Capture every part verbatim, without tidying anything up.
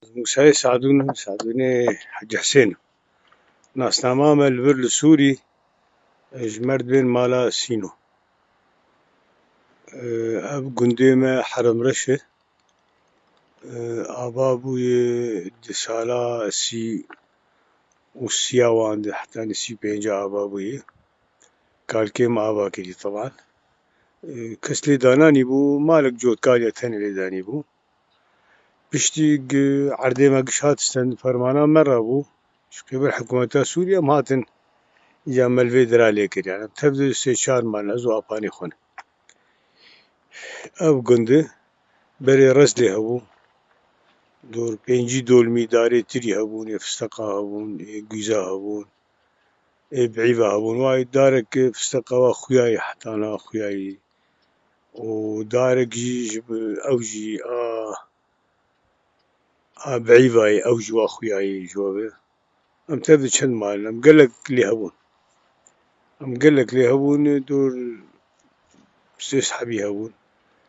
Musayê Sadûn, Sadûnê Hecî Hisên. Nasnama me li vir li Sûrî, ji me re dibên mala Sîno. Ev gundê me Heremreş e. Ava bûye di sala sî û siya wan de, heta sî pênca ava bûye. Kalkê me ava kirî, teban. Kes lê dananî bû, malek cotkariya tenê lê danî bû. Piştî gi erdê me giş hat stand, fermana me re bû. Ji qêbel hikûmeta Sûriye em hatin ya me li vê dira lê kir. Yani tev de sê çar mal ez û apanê xwe ne. Ev gund e, berê rez lê hebû. Dor pêncî dolmî darê tirî hebûn, ê fisteqa hebûn, ê gûza hebûn, ê bîva hebûn. Wayê darek fisteqa wa xuyayî, hetana xuyayî. Û darek jî ji bi-, ew jî a, a bîva ye, ew jî wa xuyayî ji we ve. Em tev de çend mal in, em gelek lê hebûn. Em gelek lê hebûn, dor sê sed hebî hebûn.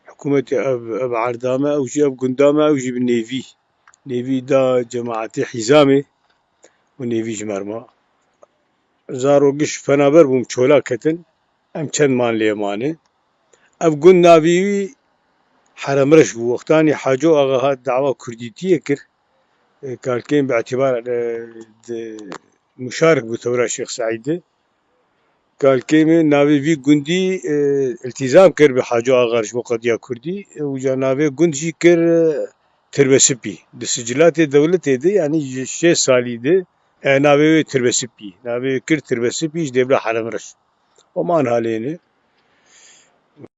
Hikûmetê ev, ev erda me, ew jî ev gunda me, ew jî bi nêvî. Nêvî da cemaetê Hîzamê û nêvî ji me re ma. Zarok giş penaber bûn, çola ketin. Em çend man lê mane. Ev gund navê wî Heremreş bû. Wextanî Haco Axa hat dawa kurdîtiyê kir. E, kalkên bi îtibar, e, di muşarik bû tewra Şêx Seîd de. Kalkê me navê vî gundî, e, îltîzam kir bi Haco Axa ji bo qediya kurdî. E, û ca navê gund jî kir, e, Tirbesipî. Di sicilatê dewletê de, yanî ji şêst salî de, e, navê wê Tirbesipî. Navê wê kir Tirbesipî ji dêvla Heremreş. Oman halê ne.